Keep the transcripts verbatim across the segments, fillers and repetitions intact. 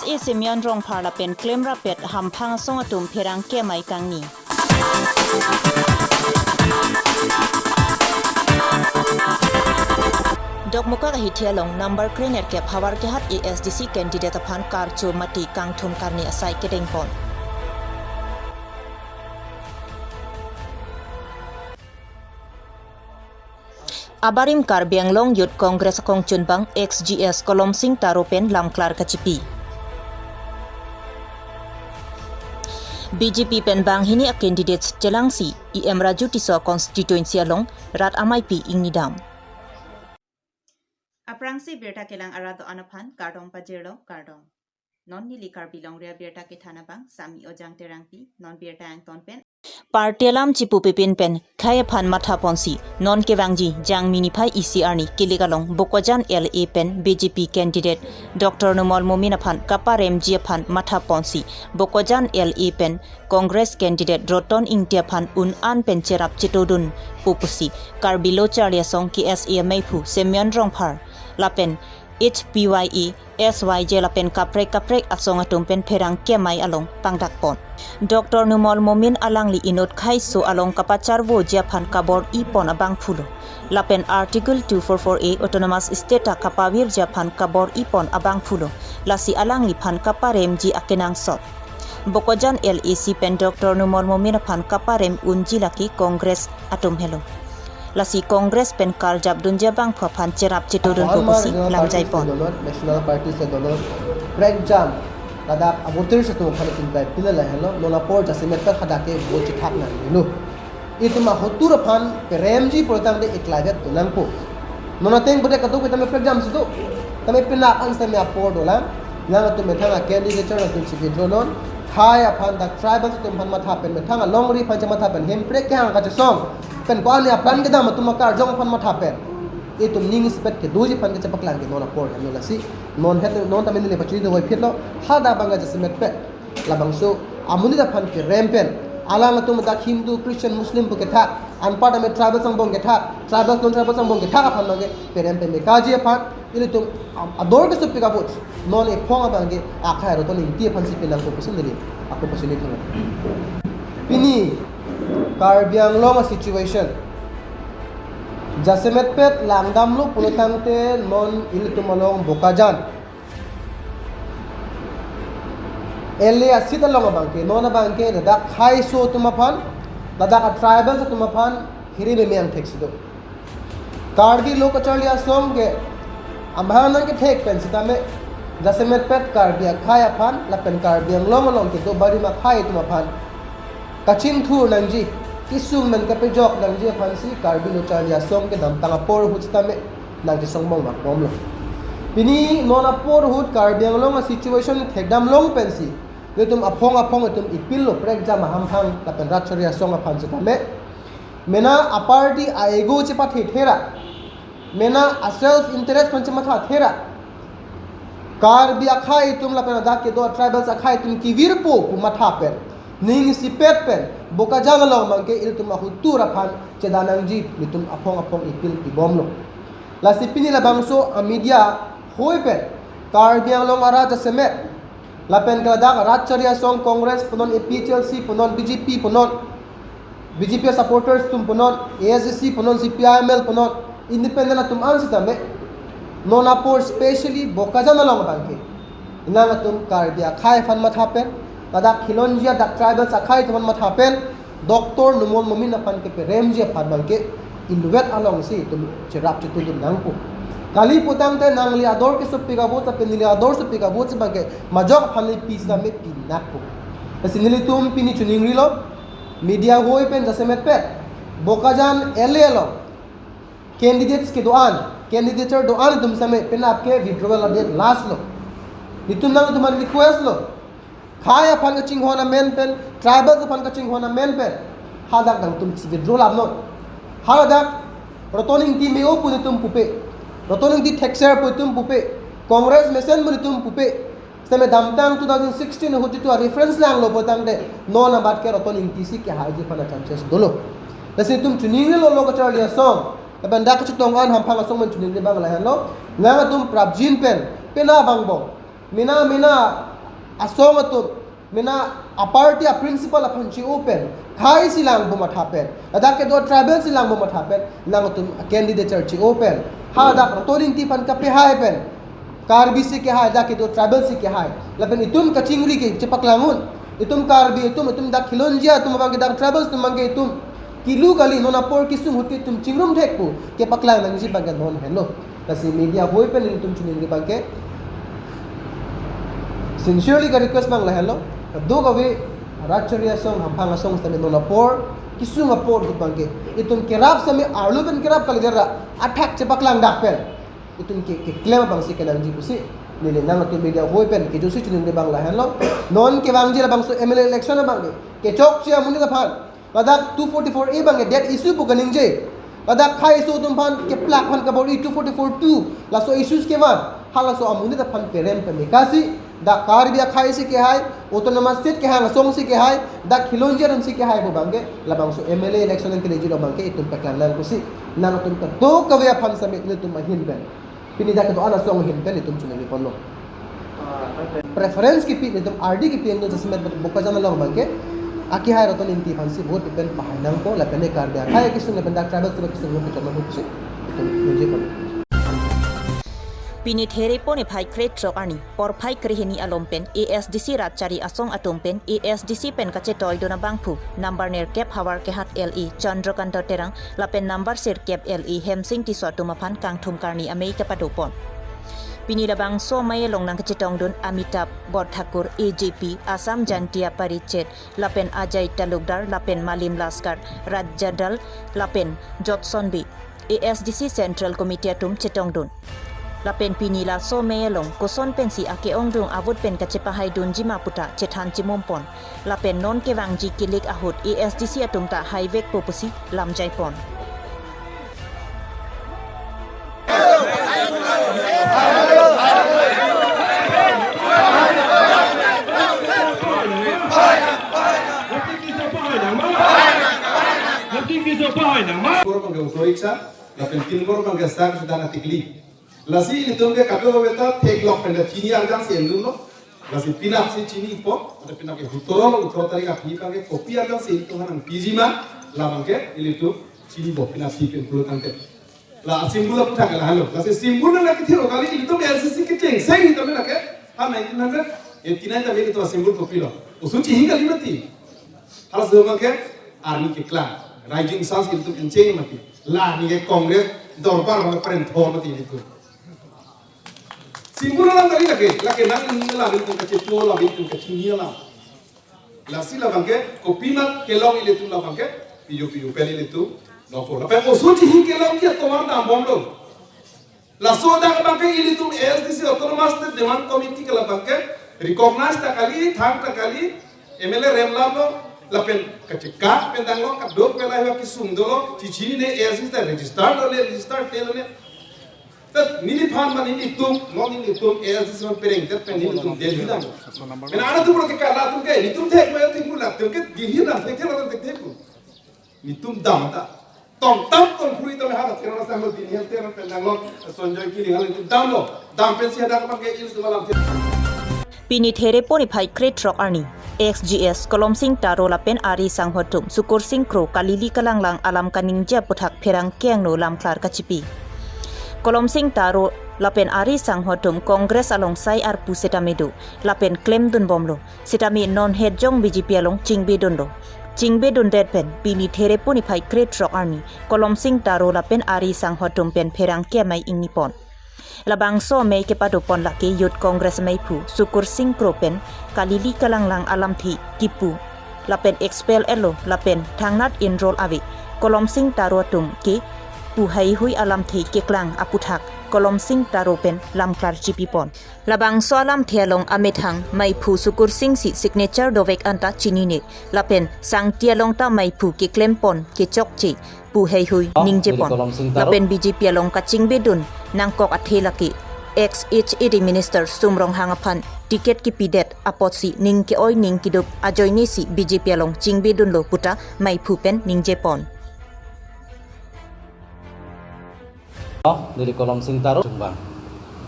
A Simeon Rongphar lapen klemrap-et hamphang asong atum pherangke amei kangni. Dokmoka Kahithi along number krenerkep Howraghat A S D C candidate aphan karcho mati kangthum karni asai kedengpon. Abarim Karbi Anglong Youth Congress akongchunbang ex G S Kolomsing Taro pen lamklar kachipi. B J P pen banghini a-candidates chelangsi E M Raju Tisso constituency along rat ameipi ingnidam. Aphrangsi birta kelang arat do-an aphan kardom pajirlo, kardom. Non neli Karbi Longri abirta kethan abang Sami Ojang Terangpi, non birta angton pen. Party alam chipu pipin pen khei aphan mathaponsi non kevangji Jangmi niphai isi arni kilik along Bokajan L A pen B J P candidate Doctor Numal Momin aphan kaparemji aphan mathaponsi Bokajan L A pen Congress candidate Roton Ingti aphan un-an pen cherap chetodun pu pusi Karbi Lo Charli Asong K S A ameiphu Simeon Rongphar lapen H P Y A, S Y J lapen kaprek kaprek asong atum pen pherangke amei along pangdakpon. Doctor Numal Momin alangli inut khaiso along kapacharvoji aphan kabor-ipon abangphulo. Lapen Article two four four A Autonomous State ta kapavirji aphan kabor-ipon abangphulo. Lasi alangliphan kaparemji akenangsot. Bokajan L A C pen Doctor Numal Momin aphan kaparem unji lake Congress atum helo. Lasi Congress pen karjapdunji abangphu aphan cherap chetodun pu pusi langjaipon. National Party si dolot prekjam ladak avoter si atum aphan itum pai pila lahelo, non apor jasemet pen hadak ke vote chethak nangnelo. Itum ahotur aphan peremji pulotangte iklaivet tu nangpo. Non ateng pute kadokave tame prekjam si do. Tame pina an tame apor dolang. Nangtum methang a-candidature nangtum si withdraw non. Khei aphan dak tribal atum aphan matha pen, methang alongri aphan chematha pen, hemprek kehang kachesong pen ko-an apran kedam atum akarjong aphan matha pen. Itum ning isipet kedoji aphan kechepaklang ke non apor hem lasi. Non het non tame neli pachini do voiphitlo. Hadak abang jasemet pen labangso amonit aphan kerem pen, alangtum dak Hindu, Christian, Muslim pu kethak, anpar tame tribal angbong kethak, tribal non tribal angbong kethak aphan abangke perem pen mekaji aphan, ilitum am-, ador kesupik avote, non ephong abangke akhei Roton Ingti aphan si pinangko pusi neli ako pachini thunang. Pini Karbi Anglong a-situation jasemet pen langdamlo pulotangte non ilitum along Bokajan L A a-seat along abangke, non abangke ladak khaiso atum aphan, ladak a-tribals atum aphan hirim meme angthek si do. Karbi Lo Charli Asong ke amahang nangkethek pen sitame jasemet pen Karbi akhei aphan lapen Karbi Anglong along kedo barim akhei atum aphan kachingthur nangji, kesung pen kapejok nangji aphan si Karbi Lo Charli Asong kedamtang apor ahut sitame nangchesongbong vakbomlo. Pini non apor ahut Karbi Anglong a-situation thekdam long pensi, ilitum aphong aphong itum ipillo prekjam ahamphang lapen rat charli asong aphan sitame. Mena a-party a-ego chepathe thera, mena a-self interest aphan chematha thera, Karbi akhei atum lapen ladak kedo tribals akhei atum kevirpo pu matha pen, ning isipet pen Bokajan along abangke ilitum ahotur aphan cheda nangji, ilitum aphong aphong ipil pibomlo. Lasi pini labangso a-media hoi pen Karbi Anglong arat jasemet lapen ke ladak rat charli asong Congress punon, A P H L C punon, B J P punon, B J P supporters atum punon, A S D C punon, C P I M L punon, independent atum an sitame non apor specially Bokajan along abangke nangtum Karbi akhei aphan matha pen, ladak khilonjia dak tribals akhei atum aphan matha pen, Doctor Numal Momin aphan keperemji aphan abangke inutvet along si itum cherap chetudun nangpo. Kali pulotangte nangli ador kesupik avote lapen neli ador sopik avote si abangke majok aphan le pi sitame pinakpo. Lasi nelitum pini chiningrilo, media hoi pen jasemet pen Bokajan L A along candidates kedo-an, candidature do-an atum sitame penap ke withdrawal a-date last lo. Nelitum nangtum aphan request lo. Khei aphan kachinghon amen pen, tribals aphan kachinghon amen pen, hadak nangtum si withdraw lam non. Hadak Roton Ingti me-o pu nelitum pupe, Roton Ingti thekser pu nelitum pupe, Congress mesen pu nelitum pupe. Sitame damtang two thousand sixteen ahut jitu a-reference langlo pulotangte non abat ke Roton Ingti si kehaiji aphan a-chances dolo. Lasi nelitum chiningrilo lo kacharli asong, lapen dak kachetong an hamphang asong pen chiningri abang lahenlo. Nangtum prapjin pen, pena abang bong, mena mena Asong atum, mena a-party a-principle aphan che-o pen, khei si lang bom matha pen, ladak kedo tribal si lang bom matha pen, nangtum candidature che-o pen. Ha dak Raton Engti aphan kapehai pen, Karbi si kehai, dak kedo tribal si kehai. Lapen itum kachingri ke chepaklang un. Itum Karbi atum, itum dak Khilonjia atum abang ke, dak tribals atum abang ke itum kilu kali, non apor kesung ahut ke itum chingrum thek pu kepaklang nangji abang ke non henlo. Lasi media ahoi pen ilitum chiningri abang ke sincerely ka-request abang lahenlo. Kadokave Rajchari asong, Hamphang asong sitame non apor kesung apor ahut abang ke itum kerap sitame arlo pen kerap kalidet ra athak chepaklang dak pen itum ke, keklem abang si kenangji pusi neli nangtum media ahoi pen kejutsi chiningri abang lahenlo. Non kevangji labangso M L A election abang ke kechokche amonit aphan ladak two forty-four A abang ke dead issue pu kaningje. Ladak khei aso atum aphan keplak aphan kabor-i two forty-four two, laso issues kevan. Halaso amonit aphan perem pemekasi dak Karbi akhei si kehai, autonomous state kehang asong si kehai, dak Khilonjia atum si kehai pu abang ke, labangso M L A election nangkeleji lo abang ke itum paklang nang pusi nangtum kadokave aphan sitame nelitum ahin pen, pini dak kedo-an asong ahin pen itum chiningri ponlo. Preference kipi, nelitum ardi kipi angno jasemet Bokajan along abang ke akehai Raton Engti aphan si vote pen pahai nangpo, lapen ne Karbi akhei kesung lapen dak tribal sila kesung lo kechok nangpo pusi itum ningje ponlo. Pini There pon ephai krethrok arni porphai krehini alom pen A S D C Rajchari asong atum pen A S D C pen kachetoidun abangphu number nerkep Havarkehat L A Chandrakanta Terang lapen number sirkep L A Hemsing Tisso atum aphan kangthum karni amei kepado pon. Pini labangso amei along nangkachetongdun Amitabh Borthakur, A J P, Assam Jaintia Parishad, lapen Ajay Talukdar, lapen Malim Laskar, Rajya Dal, lapen Jotson Bey, A S D C Central Committee atum chetongdun. Lapen pini laso amei along koson pensi ake-ongdung avote pen kachepahaidunji ma puta chethan chimum pon. Lapen non kevangji kilik ahut A S D C atum ta haivekpo pusi lamjai pon. Bor abang ke auto rickshaw, lapen tin bor abang ke sak sedang atikli. Lasi ilitum ke kadokave ta theklok pen chini arjan si endunlo. Lasi penap si chinipo, atau penap ke hutoro lo, hutoro tarik aphi abang ke kopi arjan si ilitum aphan nangpiji ma, labang ke ilitum chinipo penap si pen pulo tangte. La symbol aphuthak lahenlo. Lasi symbol na kithir kali, ilitum A S D C kecheng seng itum na ke, ha nineteen hundred eighty-nine ta ilitum symbol kopilo. Oso chihing kali mati. Halaso abang ke arni keklang, Rising Sun si ilitum encheng mati. La neli ke Congress dorbar abang paren thor mati ilitum. Symbol alam kali lake, lake nang ini la ilitum kachepo la ilitum kachini alam. Lasi labang ke kopi mat kelong ilitum labang ke, piu piu pen ilitum nongpo. Lapen oso chihing kelongji atovar dambomlo. Laso adak abang ke ilitum A S D C Autonomous State Demand Committee ke labang ke recognize ta kali, thang ta kali, M L A rem lamlo, lapen kachekak pen danglo, kadokave lahai kesung dolo, chichinine A S D C ta register dolo, register te dolo. Tet neliphan ma nelitum, non nelitum A S D C aphan pereng, tet pen nelitum Delhi dam. Mena ana atum ke kala atum ke, nelitum thek mo thek mo latum ke Delhi dam, thek thek latum thek thek mo. Nelitum dam ta. Tong tam tong phuri tam ha, Teron asang lo Delhi, Teron pen danglo, Sanjay Killing hal nelitum damlo. Dam pensi hadak abang ke ilitum alam thek. Pini There pon ephai krethrok arni, X G S Kolomsing Taro lapen ari sangho atum, Sukur Sing Kro, kalili kalanglang alam kaningje aputhak pherangke angno lamklar kachipi. Kolomsing Taro lapen ari sangho atum Congress along sai arpu setame do, lapen klemdunbomlo, setame non hetjong B J P along chingbedunlo. Chingbedundet pen, pini There pon ephai krethrok arni, Kolomsing Taro lapen ari sangho atum pen pherangke amei ingnipon. Labangso amei kepadopon lake Youth Congress ameiphu Sukur Sing Kro pen kalili kalanglang alamthe kipu lapen expel etlo lapen thangnat enroll ave Kolomsing Taro atum ke pu heihui alamthe keklang aputhak Kolomsing Taro pen lamklar chipipon. Labangso alamthe along amethang meiphu Sukur Sing si signature dovek anta chinine lapen sangti along ta meiphu keklempon kechokche pu heihui ningjepon. Lapen B J P along kachingbedun nangkok athe lake ex H A D Minister Sum Ronghang aphan ticket kipidet apotsi ning ke-oi ning kedo ajoine si B J P along chingbedunlo puta meiphu pen ningjepon. Oh, neli Kolomsing Taro chungbang.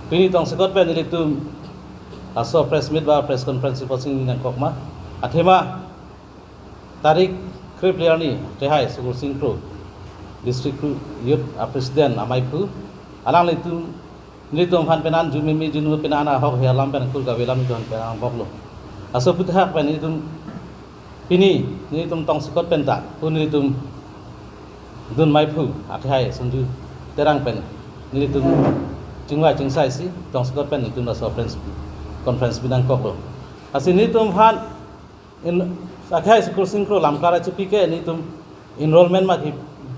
Pini tongsekot pen nelitum Laso press meet ba press conference ipot si nangkok ma. Athema tarik krip liarni kehai Sukur Singkro, District Youth a President amaiphu, alanglitum nelitum aphan penan jumimi junu penan ahok he alam pen kur gavelam tuhan penan boklo. Laso aputhak pen nelitum pini nelitum tongsekot pen ta pu nelitum dun maiphu akehai Sonju Terang pen nelitum chingvai chingsai si tongsekot pen nelitum laso press conference binangkoklo. Lasi nelitum aphan in akehai Sukur Singkro lamkar achipi ke nelitum enrollment ma ki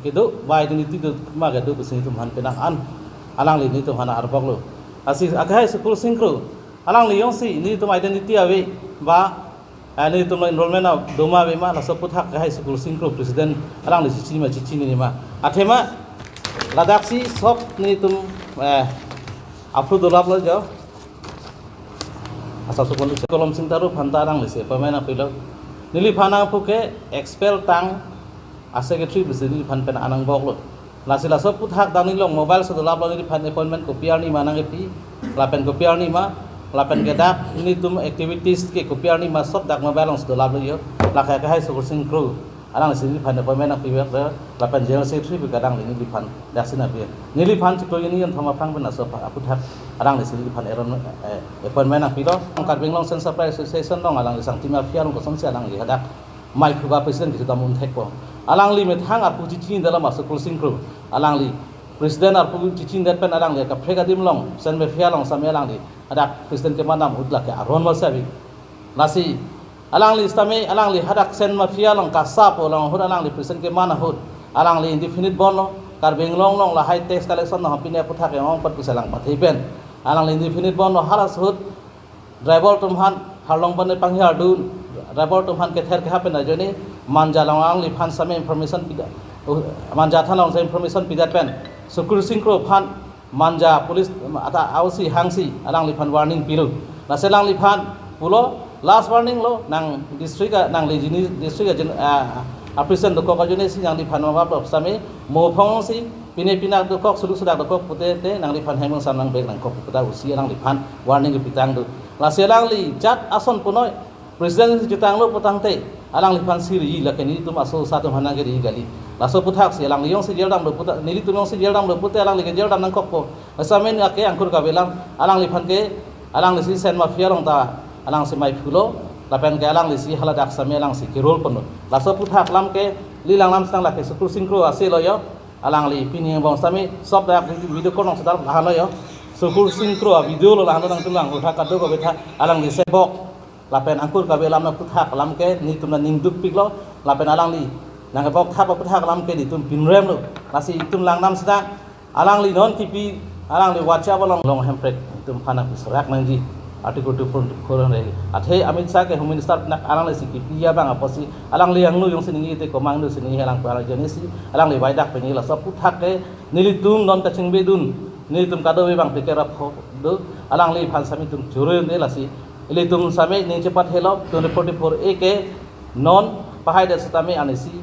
kedo ba identity do ma kedo pusi nelitum aphan penang an alangli nelitum aphan arboklo. Lasi akehai Sukur Singkro alangli jongsi nelitum identity ave ba eh, nelitum lo enrollment a doma ave ma laso aputhak akehai Sukur Singkro President alangli chichini ma chichinine ma. Athema ladaksi sok nelitum eh, aphu dolaplo jo. Asap sopon Kolom Sing Taru aphan ta alanglisi appointment nangpilo. Neliphan nangpu ke expel tang a secretary pusi neliphan pen anang boklo. Lasi laso aputhak dak nelilong mobile si dolaplo neliphan appointment kopi arni ma nangkepi, lapen kopi arni ma, lapen ke dak nelitum activities ke kopi arni ma sok dak mobile along si dolaplo jo. Lake akehai Sukur Singkro alanglisi neliphan appointment nangpi, lapen General Secretary pu kadang neliphan daksi nangpi. Neliphan chiklo hini jon thom aphrang pen laso aputhak alanglisi neliphan eron eh, appointment nangpilo. Karbi Anglong Sen Supply Association along alangli sangti mafia along kosonsi alangli hadak maiphu ba President kisi dam unthekpo. Alangli methang arpu chichini dalam a Sukur Singkro. Alangli President arpu chichindet pen alangli kaprek adim along Sen Mafia along sitame alangli hadak President keman dam ahut lake aron mal sabi. Lasi alangli sitame alangli hadak Sen Mafia along kasa pu along ahut alangli President keman ahut alangli indefinite bonlo. Karbi Anglong along lahai tax collection along pine aputhak yang ongkot pusi alang pathe pen alangli indefinite bonlo. Halaso ahut driver atum aphan harlong pen panghiar dun, driver atum aphan kether keha pen ajoine Manja along alangliphan sitame information pida, uh, Manja than along sitame information pidet pen Sukur Singkro aphan Manja police ata ausi hangsi alangliphan warning pilo. Lasi alangliphan pulo last warning lo, nang district a, nang lejini district a jen, a, a President dokok ajoine si nangliphan mabap lo sitame mo phong si pine pinak dokok, suluk sudak dokok pute te nangliphan hemong sam nang bek nangkok puta usi alangliphan warning kepitang do. Lasi alangli jat ason punoi President si chitanglo putangte alangliphan siri lake nelitum aso atum aphan nangkeri kali. Laso aputhak si alangli jongsi jail damlo puta, nelitum jongsi jail damlo pute alangli ke jail dam nangkokpo. Sitame ake angkur kavelam, alangliphan ke alanglisi Sen Mafia along ta alangsi maiphulo, lapen ke alanglisi haladak sitame alangsi kerol ponlo. Laso aputhak alam ke lilang lam sang lake Sukur Singkro ase lo jo. Alangli pini angbong sitame sok dak video call nong sedar lahan lo jo. Sukur Singkro a video lo lahan lo nangtulang, ulha kado ko betha alangli sebok. Lapen angkur kavelam aputhak alam ke nelitum nangning dukpiklo, lapen alangli nangkebok thap aputhak alam ke nelitum pinremlo. Lasi itum lang nam sita alangli non kipi alangli WhatsApp along long Hemprek itum aphan nangpiserak nangji. Article two four four re. Athe Amit Shah ke Home Minister pen alanglisi kipi abang apotsi alangli angno jongsi ningje te komang do si ningje alang para jani si alangli baidak pen laso aputhak ke nelitum non kachingbedun, nelitum kadokave bang pikir apho do, alangliphan sitame itum choro de lasi ilitum sitame ning chepathelo twenty forty-four A ke non pahaidet sitame anisi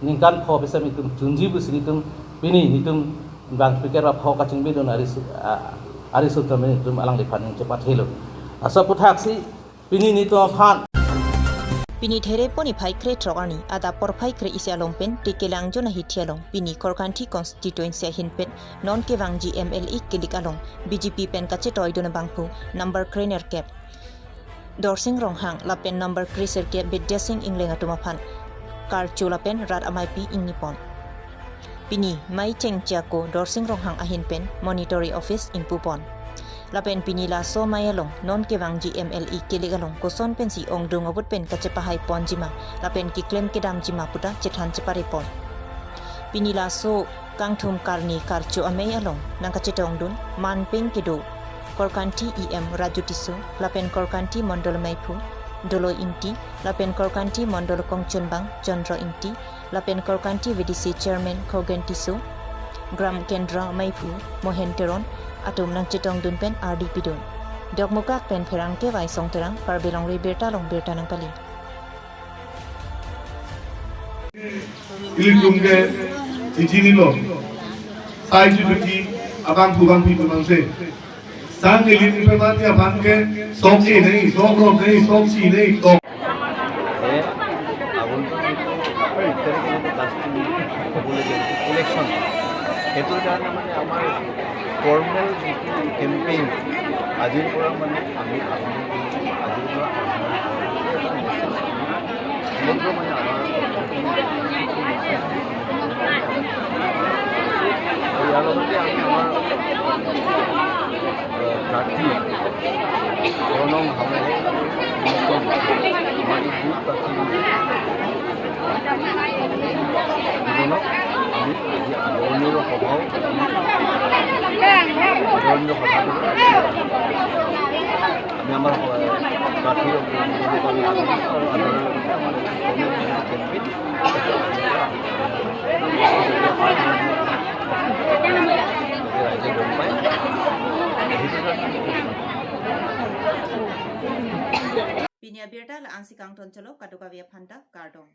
ningkan pho pen sitame itum chunji pusi nelitum pini nelitum bang pikir apho kachingbedun ari su-, a-, ari sutame nelitum alangliphan ning chepathelo. Laso aputhak si pini nelitum aphan. Pini There poni phai kre throk arni adap porphai kre isi along pen Tekelang Jona hithi along pini Korkanthi constituency ahin pen non kevangji M L A kelik along B J P pen kachetoidun abangphu number krenerkep Dorsing Ronghang lapen number kresirkep Bidya Sing Engleng atum aphan karcho lapen rat ameipi ingni pon. Pini mei chengche ako Dorsing Ronghang ahin pen monitoring office ingpu pon. Lapen pini laso mei along non kevangji M L A kelik along koson pensi ongdung avut pen kachepahai ponji ma lapen keklem kedamji ma puta chethan chepare pon. Pini laso kangthum karni karcho amei along nangkachetongdun manpeng kedo Korkanthi E M Raju Tisso lapen Korkanthi Mondol meiphu Doloi Ingti lapen Korkanthi Mondol kongchunbang Chandra Ingti lapen Korkanthi V D C Chairman Khogen Tisso, Gram Kendra meiphu Mohen Teron atum nangchetongdun pen ardi pidun. Dokmoka pen pherangke Vaisong Terang, Karbi Longri Birta along birta nangkali. Ilitum ke chichinilo. Sai chuchuki abangphu bangpi pu nangse. Sang ilin pe mati aphan ke sok si nei, sok rot nei, sok si nei, sok. এ, আগন্তুক যিটো এক তাৰিখে যিটো কাষ্টিং হ'বলগীয়া যিটো ইলেকশ্যন, সেইটোৰ কাৰণে মানে আমাৰ ফৰ্মেল যিটো কেম্পেইন আজিৰ পৰা মানে আমি আৰম্ভ কৰিছোঁ। আজিৰ পৰা আৰম্ভ কৰিছোঁ। সমগ্ৰ মানে আমাৰ আৰু ইয়াৰ লগতে আমি আমাৰ, এ, প্ৰাৰ্থী প্ৰণৱ হামে আমাৰ এই বুথ প্ৰাৰ্থী দুজনক আমি আজি আদৰণীয় সভাও, আদৰণীয় সভাটো আমি আমাৰ, এ, প্ৰাৰ্থী দুজনক আমি আদৰণীয় আৰু আদৰণীয় আমাৰ এই campaign Pini abirta la-ansi kangton chalo, kadokave aphanta kardom.